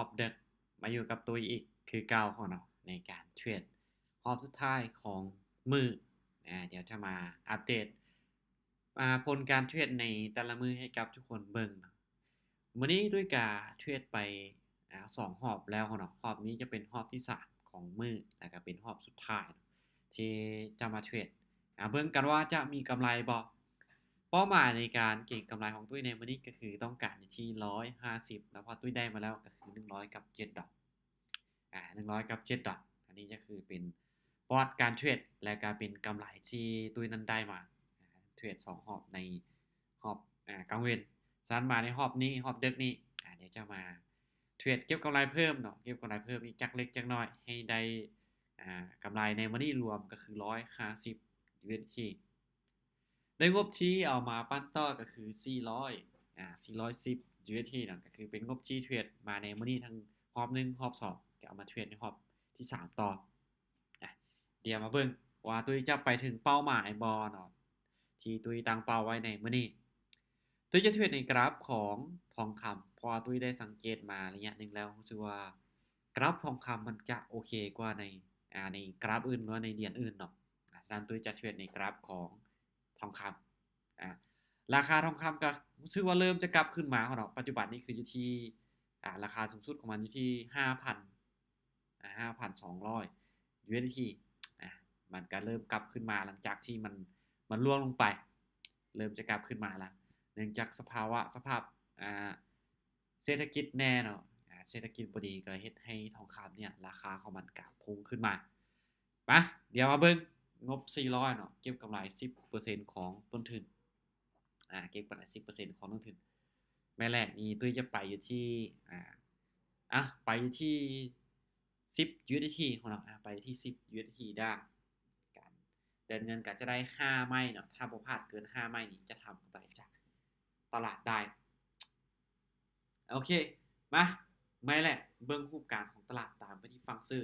ຮອບເດິກ ມາຢູ່ກັບຕຸ້ຍອີກຄືເກົ່າເນາະ ໃນການເທຣດຮອບສຸດທ້າຍຂອງມື້. ອາ ດຽວຈະມາອັບເດດ ອາ ຜົນການເທຣດໃນແຕ່ລະມື້ໃຫ້ກັບທຸກຄົນເບິ່ງເນາະ. ມື້ນີ້ຕຸ້ຍກະເທຣດໄປ ອາ ສອງຮອບແລ້ວເນາະ. ຮອບນີ້ຈະເປັນຮອບທີສາມຂອງມື້ ແລ້ວກະເປັນຮອບສຸດທ້າຍທີ່ຈະມາເທຣດ. ອາ ເບິ່ງກັນວ່າຈະມີກຳໄລບໍ່? ເປົ້າໝາຍໃນການເກັງກຳໄລຂອງຕຸ້ຍໃນມື້ນີ້ກະຄືຕ້ອງການຢູ່ທີ່ຮ້ອຍຫ້າສິບເນາະ ເພາະຕຸ້ຍໄດ້ມາແລ້ວກະຄືໜຶ່ງຮ້ອຍກັບເຈັດດອນ. ອາ ໜຶ່ງຮ້ອຍກັບເຈັດດອນ. ອັນນີ້ກະຄືເປັນປອດການເທຣດ ແລະກະເປັນກຳໄລທີ່ຕຸ້ຍນັ້ນໄດ້ມາ ອາ ເທຣດສອງຮອບໃນຮອບ ອາ ກາງເວັນ. ສະນັ້ນມາໃນຮອບນີ້ ຮອບເດິກນີ້ ອາ ດຽວຈະມາເທຣດເກັບກຳໄລເພີ່ມເນາະ ເກັບກຳໄລເພີ່ມອີກຈັກເລັກຈັກນ້ອຍ ໃຫ້ໄດ້ ອາ ກຳໄລໃນມື້ນີ້ລວມກະຄືຮ້ອຍຫ້າສິບຢູເອສດີທີ. ໂດຍງົບທີ່ເອົາມາປັ້ນຕໍ່ກະຄືສີ່ຮ້ອຍ ອາ ສີ່ຮ້ອຍສິບຢູເອສດີທີເນາະ ກະຄືເປັນງົບທີ່ເທຣດມາໃນມື້ນີ້ທັງຮອບໜຶ່ງ ຮອບສອງ ກະເອົາມາເທຣດໃນຮອບທີສາມຕໍ່. ອາ ດຽວມາເບິ່ງວ່າຕຸ້ຍຈະໄປເຖິງເປົ້າໝາຍບໍ່ເນາະ ທີ່ຕຸ້ຍຕັ້ງເປົ້າໄວ້ໃນມື້ນີ້. ຕຸ້ຍຈະເທຣດໃນກຣາຟຂອງທອງຄຳ ເພາະວ່າຕຸ້ຍໄດ້ສັງເກດມາໄລຍະໜຶ່ງແລ້ວ ຮູ້ສຶກວ່າກຣາຟທອງຄຳມັນຈະໂອເຄກວ່າໃນ ອາ ໃນກຣາຟອື່ນ ຫຼືວ່າໃນຫຼຽນອື່ນເນາະ. ອາ ສະນັ້ນຕຸ້ຍຈະເທຣດໃນກຣາຟຂອງທອງຄຳ. ອາ ລາຄາທອງຄຳກະຮູ້ສຶກວ່າເລີ່ມຈະກັບຄືນມາເນາະ. ປັດຈຸບັນນີ້ຄືຢູ່ທີ່ ອາ ລາຄາສູງສຸດຂອງມັນຢູ່ທີ່ຫ້າພັນ ອາ ຫ້າພັນສອງຮ້ອຍຢູເອສດີທີ. ອາ ມັນກະເລີ່ມກັບຄືນມາ ຫຼັງຈາກທີ່ມັນ ມັນລ່ວງລົງໄປ ເລີ່ມຈະກັບຄືນມາລະ ເນື່ອງຈາກສະພາວະ ສະພາບ ອາ ເສດຖະກິດແດ່ເນາະ. ອາ ເສດຖະກິດບໍ່ດີກະເຮັດໃຫ້ທອງຄຳເນີ້ຍ ລາຄາຂອງມັນກະພຸ່ງຂຶ້ນມາ. ມາ ດຽວມາເບິ່ງ ງົບສີ່ຮ້ອຍເນາະ ເກັບກຳໄລສິບເປີເຊັນຂອງຕົ້ນທຶນ. ອາ ເກັບກຳໄລສິບເປີເຊັນຂອງຕົ້ນທຶນ. ໄມ້ແລກນີ້ຕຸ້ຍຈະໄປຢູ່ທີ່ ອາ ອາ ໄປຢູ່ທີ່ສິບຢູເອສດີທີເນາະ. ອາ ໄປທີ່ສິບຢູເອສດີທີດ້ານ. ການເດີນເງິນກະຈະໄດ້ຫ້າໄມ້ເນາະ ຖ້າບໍ່ພາດເກີນຫ້າໄມ້ນີ້ຈະທຳກຳໄລຈາກຕະຫຼາດໄດ້. ໂອເຄ ມາ ໄມ້ແລກ ເບິ່ງຮູບການຂອງຕະຫຼາດ ຕາມໄປທີ່ຝັ່ງຊື້.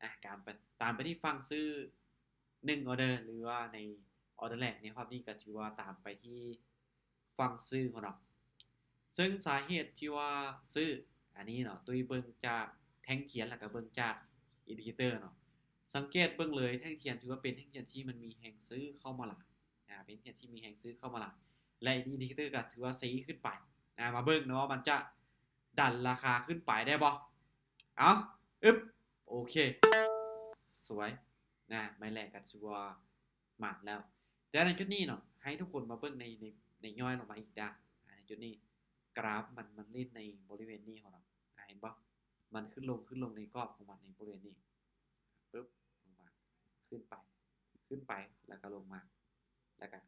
ອາ ການໄປ ຕາມໄປທີ່ຝັ່ງຊື້ໜຶ່ງອໍເດີ ຫຼືວ່າໃນອໍເດີແລກໃນຮອບນີ້ກະຖືວ່າຕາມໄປທີ່ຝັ່ງຊື້ເນາະ. ເຊິ່ງສາເຫດທີ່ວ່າຊື້ອັນນີ້ເນາະ ຕຸ້ຍເບິ່ງຈາກແທ່ງທຽນ ແລ້ວກະເບິ່ງຈາກອິນດິເຄເຕີເນາະ. ສັງເກດເບິ່ງເລີຍ ແທ່ງທຽນຖືວ່າເປັນແທ່ງທຽນທີ່ມັນມີແຮງຊື້ເຂົ້າມາຫຼາຍ. ອາ ເປັນແທ່ງທຽນທີ່ມີແຮງຊື້ເຂົ້າມາຫຼາຍ ແລະ ອິນດິເຄເຕີກະຖືວ່າຊີ້ຂຶ້ນໄປ. ອາ ມາເບິ່ງເນາະວ່າມັນຈະດັນລາຄາຂຶ້ນໄປໄດ້ບໍ່. ເອົາ ອຶບ ໂອເຄ ສວຍນະ ໄມ້ແລກກະຖືວ່າໝານແລ້ວ. ແຕ່ໃນຈຸດນີ້ເນາະ ໃຫ້ທຸກຄົນມາເບິ່ງໃນ ໃນ ໃນຍ່ອຍລົງມາອີກດາ. ອາ ໃນຈຸດນີ້ກຣາຟມັນ ມັນຫຼິ້ນໃນບໍລິເວນນີ້ເນາະ. ອາ ເຫັນບໍ່ ມັນຂຶ້ນລົງ ຂຶ້ນລົງໃນກອບຂອງມັນໃນບໍລິເວນນີ້ ປຶບ ລົງມາ ຂຶ້ນໄປ ຂຶ້ນໄປ ແລ້ວກະລົງມາ ແລ້ວກະ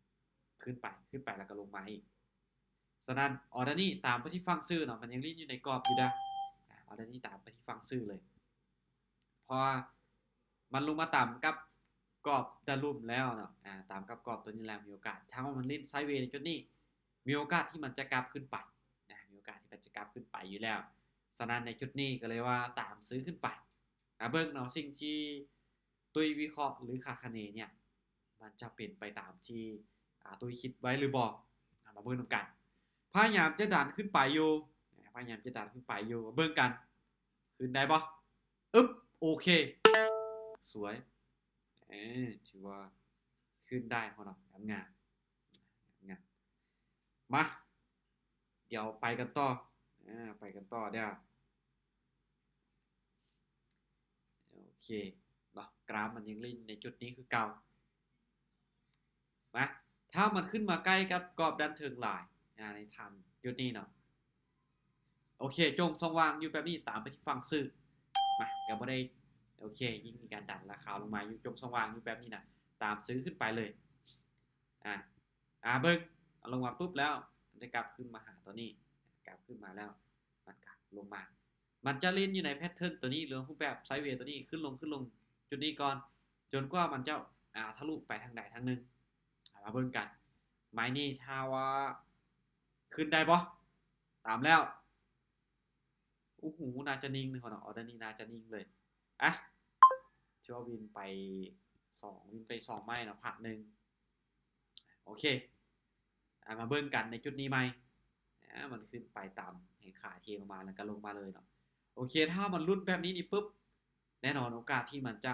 ຂຶ້ນໄປ ຂຶ້ນໄປ ແລ້ວກະລົງມາອີກ. ສະນັ້ນ ອໍເດີນີ້ຕາມໄປທີ່ຝັ່ງຊື້ເນາະ ມັນຍັງຫຼິ້ນຢູ່ໃນກອບຢູ່ເດີ. ອາ ອໍເດີນີ້ຕາມໄປທີ່ຝັ່ງຊື້ເລີຍ ເພາະວ່າມັນລົງມາຕາມກັບກອບດ້ານລຸ່ມແລ້ວເນາະ. ອາ ຕາມກັບກອບໂຕນີ້ແລ້ວ ມີໂອກາດ ຖ້າວ່າມັນຫຼິ້ນໄຊເວໃນຈຸດນີ້ ມີໂອກາດທີ່ມັນຈະກັບຂຶ້ນໄປນະ ມີໂອກາດທີ່ມັນຈະກັບຂຶ້ນໄປຢູ່ແລ້ວ. ສະນັ້ນໃນຈຸດນີ້ກະເລີຍວ່າຕາມຊື້ຂຶ້ນໄປ. ອາ ເບິ່ງເນາະ ສິ່ງທີ່ຕຸ້ຍວິເຄາະ ຫຼື ຄາດຄະເນເນີ້ຍ ມັນຈະເປັນໄປຕາມທີ່ ອາ ຕຸ້ຍຄິດໄວ້ຫຼືບໍ່. ອາ ມາເບິ່ງນຳກັນ ພະຍາຍາມຈະດັນຂຶ້ນໄປຢູ່ ພະຍາຍາມຈະດັນຂຶ້ນໄປຢູ່. ມາເບິ່ງກັນ ຂຶ້ນໄດ້ບໍ່? ອຶບ ໂອເຄ ສວຍ ເອີ ຖືວ່າຂຶ້ນໄດ້ເນາະ ງາມໆ ງາມ. ມາ ດຽວໄປກັນຕໍ່ ອາ ໄປກັນຕໍ່ເດີ. ໂອເຄເນາະ ກຣາຟມັນຍັງຫຼິ້ນໃນຈຸດນີ້ຄືເກົ່າ. ມາ ຖ້າມັນຂຶ້ນມາໃກ້ກັບກອບດ້ານເທິງຫຼາຍ ອາ ໃນທາມຈຸດນີ້ເນາະ ໂອເຄ ຈົ່ງຊ່ອງວ່າງຢູ່ແບບນີ້ ຕາມໄປທີ່ຝັ່ງຊື້. ມາ ກະບໍ່ໄດ້ ໂອເຄ ຍິ່ງມີການດັນລາຄາລົງມາຢູ່ ຈົ່ງຊ່ອງວ່າງຢູ່ແບບນີ້ນະ ຕາມຊື້ຂຶ້ນໄປເລີຍ. ອາ ອາ ເບິ່ງ ເອົາລົງມາປຶບແລ້ວ ມັນຈະກັບຄືນມາຫາຕົວນີ້ ກັບຄືນມາແລ້ວ ມັນກະລົງມາ ມັນຈະຫຼິ້ນຢູ່ໃນແພັດເທີນຕົວນີ້ ຫຼື ຮູບແບບໄຊເວຕົວນີ້ ຂຶ້ນລົງ ຂຶ້ນລົງຈຸດນີ້ກ່ອນ ຈົນກວ່າມັນຈະ ອາ ທະລຸໄປທາງໃດທາງໜຶ່ງ. ອາ ມາເບິ່ງກັນ ໄມ້ນີ້ຖ້າວ່າຂຶ້ນໄດ້ບໍ່? ຕາມແລ້ວ ໂອ້ໂຫ ໜ້າຈະນິ່ງເນາະ ອໍເດີນີ້ໜ້າຈະນິ່ງເລີຍ. ອະ ຖືວ່າວິນໄປສອງ ວິນໄປສອງໄມ້ເນາະ ພາດໜຶ່ງ. ໂອເຄ ອາ ມາເບິ່ງກັນໃນຈຸດນີ້ໃໝ່. ອາ ມັນຂຶ້ນໄປຕາມ ໃຫ້ຂາເທລົງມາ ແລ້ວກໍລົງມາເລີຍເນາະ. ໂອເຄ ຖ້າມັນຫຼຸດແບບນີ້ນີ້ປຶບ ແນ່ນອນໂອກາດທີ່ມັນຈະ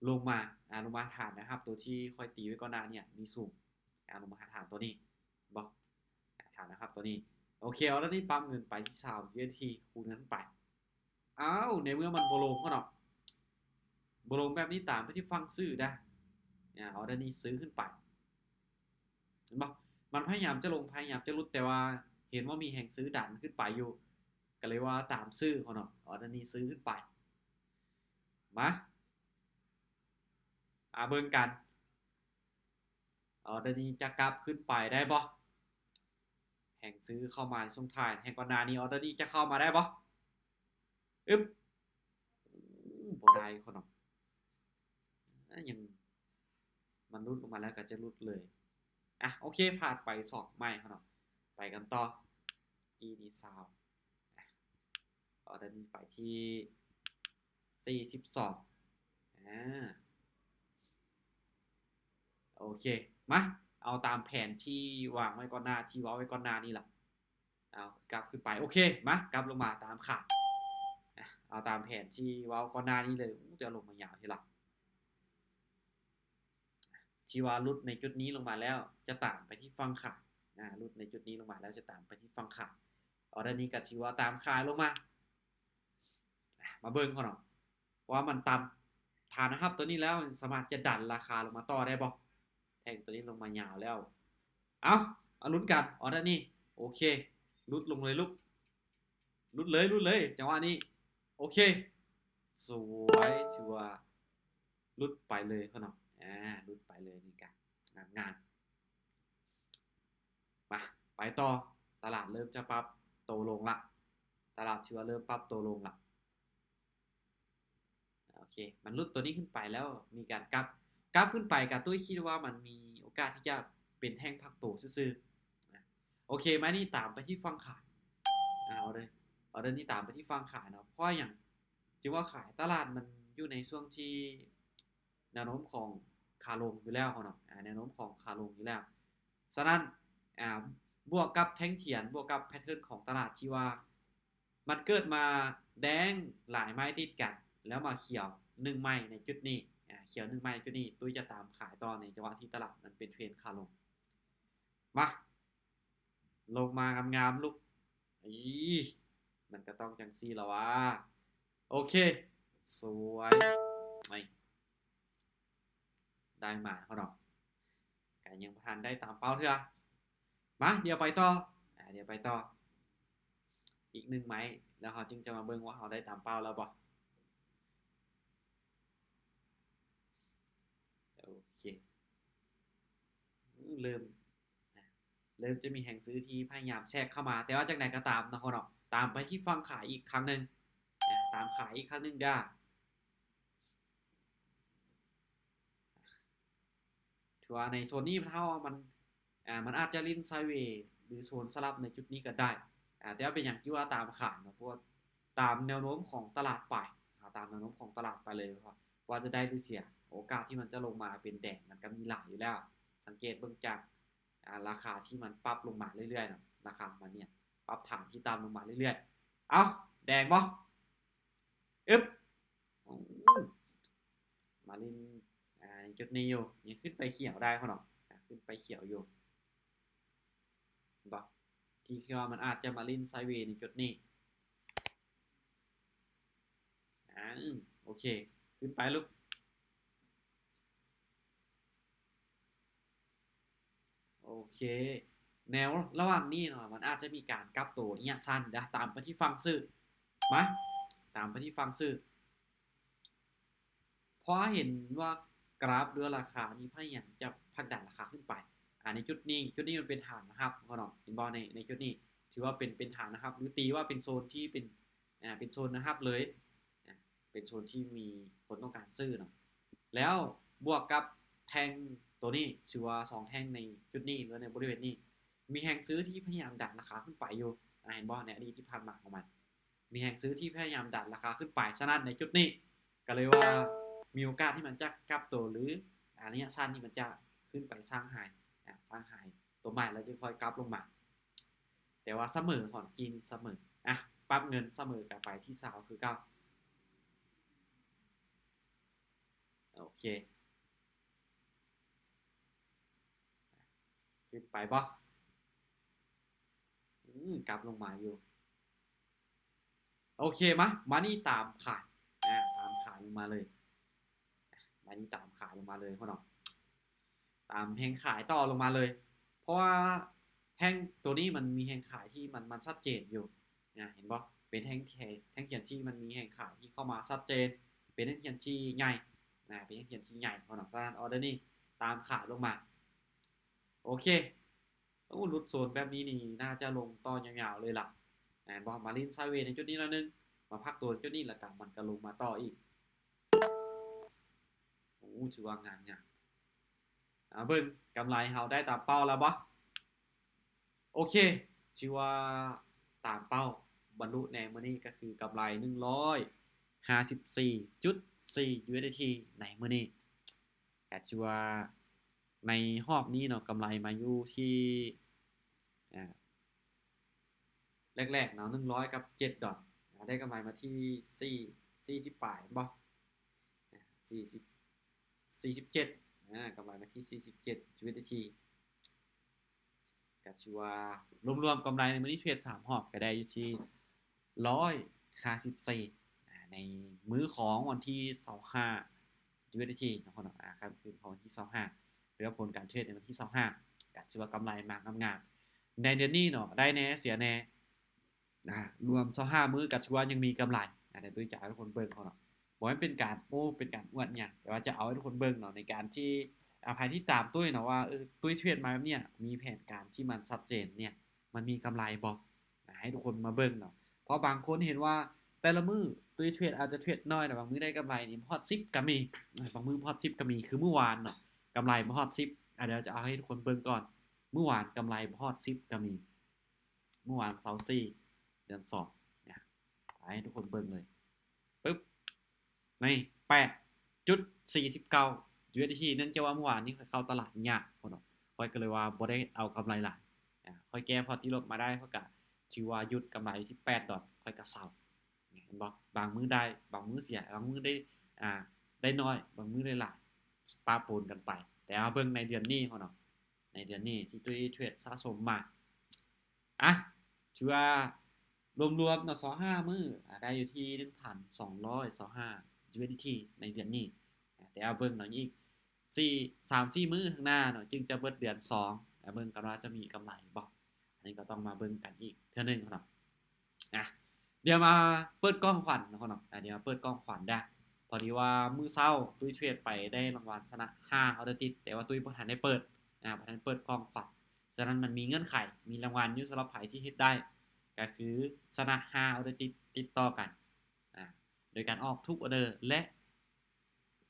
ລົງມາ ອາ ລົງມາຖານແນວຮັບໂຕທີ່ຂ້ອຍຕີໄວ້ກ່ອນໜ້ານີ້ມີສູງ ອາ ລົງມາຫາຖານໂຕນີ້ ເຫັນບໍ່ ອາ ຖານແນວຮັບໂຕນີ້. ໂອເຄ ອໍເດີນີ້ປັບເງິນໄປທີ່ຊາວຢູເອັສດີ ຄູນເງິນໄປ. ອ້າວ ໃນເມື່ອມັນບໍ່ລົງເນາະ ບໍ່ລົງແບບນີ້ຕາມໄປທີ່ຝັ່ງຊື້ດາ ອາ ອໍເດີນີ້ຊື້ຂຶ້ນໄປ ເຫັນບໍ່ ມັນພະຍາຍາມຈະລົງ ພະຍາຍາມຈະຫຼຸດ ແຕ່ວ່າເຫັນວ່າມີແຮງຊື້ດັນຂຶ້ນໄປຢູ່ ກໍເລີຍວ່າຕາມຊື້ເນາະ ອໍເດີນີ້ຊື້ຂຶ້ນໄປ. ມາ ອາ ເບິ່ງກັນ ອໍເດີນີ້ຈະກັບຂຶ້ນໄປໄດ້ບໍ່? ແຮງຊື້ເຂົ້າມາໃນຊ່ວງທ້າຍ ແຮງກ່ອນໜ້ານີ້ ອໍເດີນີ້ຈະເຂົ້າມາໄດ້ບໍ່? ອຶບ ບໍ່ໄດ້ເນາະ ອາ ຍັງ ມັນຫຼຸດລົງມາແລ້ວກໍຈະຫຼຸດເລີຍ. ອາ ໂອເຄ ພາດໄປສອງໄມ້ເນາະ ໄປກັນຕໍ່ ຈີ່ນີ້ຊາວ ອໍເດີນີ້ໄປທີ່ສີ່ສິບສອງ ອາ ໂອເຄ ມາ ເອົາຕາມແຜນທີ່ວາງໄວ້ກ່ອນໜ້າ ທີ່ເວົ້າໄວ້ກ່ອນໜ້ານີ້ລະ ເອົາກັບຂຶ້ນໄປ ໂອເຄ ມາ ກັບລົງມາຕາມຂາ ອາ ເອົາຕາມແຜນທີ່ເວົ້າກ່ອນໜ້ານີ້ເລີຍ. ໂອ້ ຈະລົງມາຍາວເທົ່າລະ ທີ່ວ່າຫຼຸດໃນຈຸດນີ້ລົງມາແລ້ວ ຈະຕາມໄປທີ່ຝັ່ງຂາ ອາ ຫຼຸດໃນຈຸດນີ້ລົງມາແລ້ວ ຈະຕາມໄປທີ່ຝັ່ງຂາ ອໍເດີນີ້ກໍຖືວ່າຕາມຂາລົງມາ ອາ ມາເບິ່ງເນາະ ວ່າມັນຕາມຖານແນວຮັບໂຕນີ້ແລ້ວ ສາມາດຈະດັນລາຄາລົງມາຕໍ່ໄດ້ບໍ່? ແທ່ງໂຕນີ້ລົງມາຍາວແລ້ວ ເອົາ ມາລຸ້ນກັນ ອໍເດີນີ້ ໂອເຄ ຫຼຸດລົງເລີຍລູກ ຫຼຸດເລີຍ ຫຼຸດເລີຍ ຈັງຫວະນີ້ ໂອເຄ ສວຍ ຖືວ່າຫຼຸດໄປເລີຍເນາະ ອາ ຫຼຸດໄປເລີຍ ນີ້ກະງາມໆ. ມາ ໄປຕໍ່ ຕະຫຼາດເລີ່ມຈະປັບໂຕລົງລະ ຕະຫຼາດຖືວ່າເລີ່ມປັບໂຕລົງລະ. ໂອເຄ ມັນຫຼຸດໂຕນີ້ຂຶ້ນໄປແລ້ວ ມີການກັບ ກັບຂຶ້ນໄປ ກະຕຸ້ຍຄິດວ່າມັນມີໂອກາດທີ່ຈະເປັນແທ່ງພັກໂຕຊື່ໆ ນະ. ໂອເຄ ໄມ້ນີ້ຕາມໄປທີ່ຝັ່ງຂາຍ ອາ ອໍເດີ ອໍເດີນີ້ຕາມໄປທີ່ຝັ່ງຂາຍເນາະ ເພາະຫຍັງຈຶ່ງວ່າຂາຍ? ຕະຫຼາດມັນຢູ່ໃນຊ່ວງທີ່ແນວໂນ້ມຂອງຂາລົງຢູ່ແລ້ວເນາະ ອາ ແນວໂນ້ມຂອງຂາລົງຢູ່ແລ້ວ ສະນັ້ນ ອາ ບວກກັບແທ່ງທຽນ ບວກກັບແພັດເທີນຂອງຕະຫຼາດທີ່ວ່າ ມັນເກີດມາແດງຫຼາຍໄມ້ຕິດກັນ ແລ້ວມາຂຽວໜຶ່ງໄມ້ໃນຈຸດນີ້ ອາ ຂຽວໜຶ່ງໄມ້ໃນຈຸດນີ້ ຕຸ້ຍຈະຕາມຂາຍຕໍ່ໃນຈັງຫວະທີ່ຕະຫຼາດມັນເປັນເທຣນຂາລົງ. ມາ ລົງມາງາມໆ ລູກ ອີ ມັນກໍຕ້ອງຈັ່ງຊີ້ລະຫວາ. ໂອເຄ ສວຍ ໄອ້ ໄດ້ມາເນາະ ກະຍັງບໍ່ທັນໄດ້ຕາມເປົ້າເທື່ອ. ມາ ດຽວໄປຕໍ່ ອາ ດຽວໄປຕໍ່ອີກໜຶ່ງໄມ້ ແລ້ວເຮົາຈຶ່ງຈະມາເບິ່ງວ່າເຮົາໄດ້ຕາມເປົ້າແລ້ວບໍ່. ໂອເຄ ເລີ່ມ ເລີ່ມຈະມີແຮງຊື້ທີ່ພະຍາຍາມແຊກເຂົ້າມາ ແຕ່ວ່າຈັ່ງໃດກໍຕາມເນາະ ເນາະ ຕາມໄປທີ່ຝັ່ງຂາຍອີກຄັ້ງໜຶ່ງ ອາ ຕາມຂາຍອີກຄັ້ງໜຶ່ງເດີ້. ຖືວ່າໃນໂຊນນີ້ເຮົາ ມັນ ອາ ມັນອາດຈະຫຼິ້ນໄຊເວ ຫຼື ໂຊນສະຫຼັບໃນຈຸດນີ້ກໍໄດ້ ອາ ແຕ່ວ່າເປັນຫຍັງຈຶ່ງວ່າຕາມຂາຍເນາະ ເພາະວ່າຕາມແນວໂນ້ມຂອງຕະຫຼາດໄປ ອາ ຕາມແນວໂນ້ມຂອງຕະຫຼາດໄປເລີຍ ເພາະວ່າຈະໄດ້ຫຼືເສຍ ໂອກາດທີ່ມັນຈະລົງມາເປັນແດງມັນກໍມີຫຼາຍຢູ່ແລ້ວ. ສັງເກດເບິ່ງຈາກ ອາ ລາຄາທີ່ມັນປັບລົງມາເລື້ອຍໆເນາະ ລາຄາມັນນີ້ປັບຖານທີ່ຕ່ຳລົງມາເລື້ອຍໆ. ເອົ້າ ແດງບໍ່? ອຶບ ອື ມາຫຼິ້ນ ອາ ໃນຈຸດນີ້ຢູ່ ຍັງຂຶ້ນໄປຂຽວໄດ້ເນາະ ອາ ຂຶ້ນໄປຂຽວຢູ່ ເຫັນບໍ່ ທີ່ວ່າມັນອາດຈະມາຫຼິ້ນໄຊເວໃນຈຸດນີ້. ອາ ໂອເຄ ຂຶ້ນໄປລູກ. ໂອເຄ ແນວລະຫວ່າງນີ້ເນາະ ມັນອາດຈະມີການກັບໂຕໄລຍະສັ້ນເດີ້ ຕາມໄປທີ່ຝັ່ງຊື້ ມາ ຕາມໄປທີ່ຝັ່ງຊື້ ເພາະເຫັນວ່າກຣາຟ ຫຼືວ່າລາຄານີ້ພະຍາຍາມຈະຜັກດັນລາຄາຂຶ້ນໄປ ອາ ໃນຈຸດນີ້ ຈຸດນີ້ມັນເປັນຖານແນວຮັບເນາະ ເຫັນບໍ່ ໃນ ໃນຈຸດນີ້ ຖືວ່າເປັນ ເປັນຖານແນວຮັບ ຫຼືຕີວ່າເປັນໂຊນທີ່ເປັນ ອາ ເປັນໂຊນແນວຮັບເລີຍ ອາ ເປັນໂຊນທີ່ມີຄົນຕ້ອງການຊື້ເນາະ ແລ້ວບວກກັບແທ່ງໂຕນີ້ ຖືວ່າສອງແທ່ງໃນຈຸດນີ້ ຫຼືໃນບໍລິເວນນີ້ ມີແຮງຊື້ທີ່ພະຍາຍາມດັນລາຄາຂຶ້ນໄປຢູ່ ອາ ເຫັນບໍ່ ໃນອະດີດທີ່ຜ່ານມາຂອງມັນ ມີແຮງຊື້ທີ່ພະຍາຍາມດັນລາຄາຂຶ້ນໄປ ສະນັ້ນໃນຈຸດນີ້ກໍເລີຍວ່າມີໂອກາດທີ່ມັນຈະກັບໂຕ ຫຼື ອາ ໄລຍະສັ້ນທີ່ມັນຈະຂຶ້ນໄປສ້າງໄຮ ອາ ສ້າງໄຮໂຕໃໝ່ ແລ້ວຈຶ່ງຄ່ອຍກັບລົງມາ. ຕ່ວ່າສະເໝີຂອງຈີນສະເໝີ. ອ່ະ ປັບເງິນສະເໝີກັນໄປທີ່ຊາວຄືເກົ່າ. ໂອເຄ ຂຶ້ນໄປບໍ່? ອືມ ກັບລົງມາຢູ່. ໂອເຄ ມາ ມານີ້ຕາມຂາຍ ອາ ຕາມຂາຍລົງມາເລີຍ. ບາດນີ້ຕາມຂາຍລົງມາເລີຍ ເນາະ ຕາມແຮງຂາຍຕໍ່ລົງມາເລີຍ ເພາະວ່າແທ່ງໂຕນີ້ມັນມີແຮງຂາຍທີ່ມັນ ມັນຊັດເຈນຢູ່ນະ ເຫັນບໍ່? ເປັນແທ່ງຂ- ແທ່ງຂຽນທີ່ມັນມີແຮງຂາຍທີ່ເຂົ້າມາຊັດເຈນ ເປັນແທ່ງຂຽນທີ່ໃຫຍ່ນະ ເປັນແທ່ງຂຽນທີ່ໃຫຍ່ ເນາະ. ສະນັ້ນອອເດີນີ້ຕາມຂາຍລົງມາ. ໂອເຄ ໂອ້ ຫຼຸດໂຊນແບບນີ້ນີ້ ໜ້າຈະລົງຕໍ່ຍາວໆເລີຍລະ ແມ່ນບໍ່? ມາຫຼິ້ນໄຊເວໃນຈຸດນີ້ໜ້ອຍໜຶ່ງ ມາພັກຕົວໃນຈຸດນີ້ ແລ້ວກະມັນກະລົງມາຕໍ່ອີກ. ໂອ້ ຖືວ່າງາມໆ. ເອົາເບິ່ງ ກຳໄລເຮົາໄດ້ຕາມເປົ້າແລ້ວບໍ່? ໂອເຄ ຖືວ່າຕາມເປົ້າ ບັນລຸໃນມື້ນີ້ກະຄືກຳໄລໜຶ່ງຮ້ອຍຫ້າສິບສີ່ຈຸດສີ່ ຢູເອັສດີທີ ໃນມື້ນີ້. ກະຖືວ່າໃນຮອບນີ້ເນາະ ກຳໄລມາຢູ່ທີ່ ອາ ແລກໆເນາະ ໜຶ່ງຮ້ອຍກັບເຈັດດອນ ອາ ໄດ້ກຳໄລມາທີ່ສີ່ ສີ່ສິບປາຍ ແມ່ນບໍ່? ອາ ສີ່ສິບ ສີ່ສິບເຈັດ ອາ ກຳໄລມາທີ່ສີ່ສິບເຈັດ ຢູເອັສດີທີ. ກະຖືວ່າລວມໆກຳໄລໃນມື້ນີ້ເທຣດສາມຮອບກະໄດ້ຢູ່ທີ່ຮ້ອຍຫ້າສິບສີ່ ອາ ໃນມື້ຂອງວັນທີຊາວຫ້າ ຢູເອັສດີທີ ເນາະ ອາ ຄ່ຳຄືນຂອງວັນທີຊາວຫ້າ ຫຼືວ່າຜົນການເທຣດໃນວັນທີຊາວຫ້າ ກະຖືວ່າກຳໄລມາງາມໆ ໃນເດືອນນີ້ເນາະ ໄດ້ແດ່ເສຍແດ່. ອາ ລວມຊາວຫ້າມື້ກະຖືວ່າຍັງມີກຳໄລ ອາ ດຽວຕຸ້ຍຈະໃຫ້ທຸກຄົນເບິ່ງເນາະ ບໍ່ແມ່ນເປັນການໂອ້ ເປັນການອວດຫຍັງ ແຕ່ວ່າຈະເອົາໃຫ້ທຸກຄົນເບິ່ງເນາະ ໃນການທີ່ ອາ ໃຜທີ່ຕາມຕຸ້ຍເນາະ ວ່າ ເອີ ຕຸ້ຍເທຣດມາແບບເນີ້ຍ ມີແຜນການທີ່ມັນຊັດເຈນເນີ້ຍ ມັນມີກຳໄລບໍ່ ອາ ໃຫ້ທຸກຄົນມາເບິ່ງເນາະ. ເພາະບາງຄົນເຫັນວ່າແຕ່ລະມື້ຕຸ້ຍເທຣດອາດຈະເທຣດໜ້ອຍ ແຕ່ບາງມື້ໄດ້ກຳໄລນີ້ຮອດສິບກະມີ ອາ ບາງມື້ຮອດສິບກະມີ ຄືມື້ວານເນາະ ກຳໄລບໍ່ຮອດສິບ ອາ ດຽວຈະເອົາໃຫ້ທຸກຄົນເບິ່ງກ່ອນ ມື້ວານກຳໄລບໍ່ຮອດສິບກະມີ. ມື້ວານຊາວສີ່ ເດືອນສອງ ນະ ໃຫ້ທຸກຄົນເບິ່ງເລີຍ ປຶບ ນີ້ ແປດຈຸດສີ່ສິບເກົ້າ ຢູເອັສດີທີ ເນື່ອງຈາກວ່າມື້ວານນີ້ຂ້ອຍເຂົ້າຕະຫຼາດຍາກພຸ້ນເນາະ ຂ້ອຍກະເລີຍວ່າບໍ່ໄດ້ເອົາກຳໄລຫຼາຍ ອາ ຂ້ອຍແກ້ພອດຕິລົບມາໄດ້ ຂ້ອຍກະຖືວ່າຢຸດກຳໄລທີ່ແປດດອນ ຂ້ອຍກະເຊົາ ເຫັນບໍ່? ບາງມື້ໄດ້ ບາງມື້ເສຍ ບາງມື້ໄດ້ ອາ ໄດ້ໜ້ອຍ ບາງມື້ໄດ້ຫຼາຍ ປະປົນກັນໄປ ແຕ່ວ່າເບິ່ງໃນເດືອນນີ້ພຸ້ນເນາະ ໃນເດືອນນີ້ທີ່ຕຸ້ຍເທຣດສະສົມມາ ອາ ຖືວ່າລວມໆເນາະ ຊາວຫ້າມື້ ອາ ໄດ້ຢູ່ທີ່ໜຶ່ງພັນສອງຮ້ອຍຊາວຫ້າ ຢູເອັສດີທີ ໃນເດືອນນີ້ ອາ ແຕ່ເອົາເບິ່ງເນາະ ອີກສີ່ ສາມສີ່ມື້ຂ້າງໜ້າເນາະ ຈຶ່ງຈະເບິດເດືອນສອງ ອາ ເບິ່ງກັນວ່າຈະມີກຳໄລບໍ່ ອັນນີ້ກະຕ້ອງມາເບິ່ງກັນອີກເທື່ອໜຶ່ງເນາະ. ອາ ດຽວມາເປີດກ່ອງຂວັນເນາະ ອາ ດຽວມາເປີດກ່ອງຂວັນເດີ້. ພໍດີວ່າມື້ເຊົ້າຕຸ້ຍເທຣດໄປໄດ້ລາງວັນຊະນະຫ້າອອເດີຕິດ ແຕ່ວ່າຕຸ້ຍບໍ່ທັນໄດ້ເປີດ ອາ ບໍ່ທັນເປີດກ່ອງຂວັນ. ສະນັ້ນມັນມີເງື່ອນໄຂ ມີລາງວັນຢູ່ສຳລັບໃຜທີ່ເຮັດໄດ້ ກະຄືຊະນະຫ້າອອເດີຕິດ ຕິດຕໍ່ກັນ ອາ ໂດຍການອອກທຸກອອເດີ ແລະ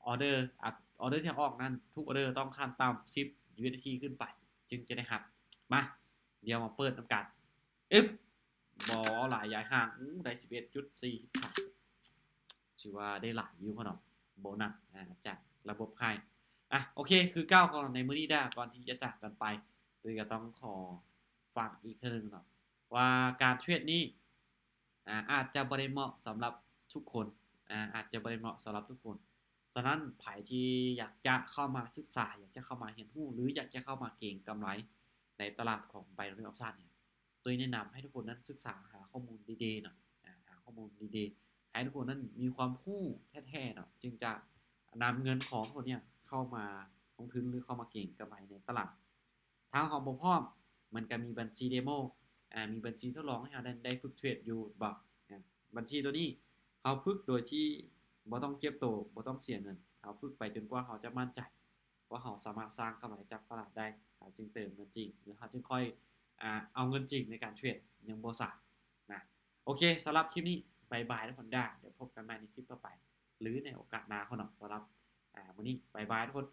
ອອເດີ ອາ ອອເດີທີ່ອອກນັ້ນ ທຸກອອເດີຕ້ອງຂັ້ນຕ່ຳສິບຢູເອັສດີທີຂຶ້ນໄປ ຈຶ່ງຈະໄດ້ຮັບ. ມາ ດຽວມາເປີດນຳກັນ ອຶບ ບໍ່ຫຼາຍຢາຍຫ່າງ ອູ້ ໄດ້ສິບເອັດຈຸດສີ່ສິບສາມ ຖືວ່າໄດ້ຫຼາຍຢູ່ເນາະ ໂບນັດ ອາ ຈາກລະບົບໃຫ້. ອາ ໂອເຄ ຄືເກົ່າ ໃນມື້ນີ້ເດີ້ ກ່ອນທີ່ຈະຈາກກັນໄປ ຕຸ້ຍກະຕ້ອງຂໍຝາກອີກເທື່ອໜຶ່ງເນາະ ວ່າການເທຣດນີ້ ອາ ອາດຈະບໍ່ໄດ້ເໝາະສຳລັບທຸກຄົນ ອາ ອາດຈະບໍ່ໄດ້ເໝາະສຳລັບທຸກຄົນ. ສະນັ້ນໃຜທີ່ຢາກຈະເຂົ້າມາສຶກສາ ຢາກຈະເຂົ້າມາຮຽນຮູ້ ຫຼື ຢາກຈະເຂົ້າມາເກັງກຳໄລໃນຕະຫຼາດຂອງ Binary Option ເນຍ ຕຸ້ຍແນະນຳໃຫ້ທຸກຄົນນັ້ນສຶກສາຫາຂໍ້ມູນດີໆເນາະ ອາ ຫາຂໍ້ມູນດີໆ ໃຫ້ທຸກຄົນນັ້ນມີຄວາມຮູ້ແທ້ໆເນາະ ຈຶ່ງຈະນຳເງິນຂອງທຸກຄົນເນຍເຂົ້າມາລົງທຶນ ຫຼື ເຂົ້າມາເກັງກຳໄລໃນຕະຫຼາດ. ຖ້າເຮົາບໍ່ພ້ອມ ມັນກະມີບັນຊີເດໂມ ອາ ມີບັນຊີທົດລອງໃຫ້ເຮົາໄດ້ ໄດ້ຝຶກເທຣດຢູ່ ແມ່ນບໍ່? ອາ ບັນຊີໂຕນີ້ເຮົາຝຶກໂດຍທີ່ບໍ່ຕ້ອງເຈັບໂຕ ບໍ່ຕ້ອງເສຍເງິນ ເຮົາຝຶກໄປຈົນກວ່າເຮົາຈະໝັ້ນໃຈວ່າເຮົາສາມາດສ້າງກຳໄລຈາກຕະຫຼາດໄດ້ ເຮົາຈຶ່ງເຕີມເງິນຈິງ ຫຼື ເຮົາຈຶ່ງຄ່ອຍ ອາ ເອົາເງິນຈິງໃນການເທຣດ ຍັງບໍ່ສາຍນະ. ໂອເຄ ສຳລັບຄລິບນີ້ ບາຍບາຍທຸກຄົນເດີ້ ດຽວພົບກັນໃໝ່ໃນຄລິບຕໍ່ໄປ ຫຼື ໃນໂອກາດໜ້າເນາະ. ສຳລັບ ອາ ມື້ນີ້ ບາຍບາຍທຸກຄົນ.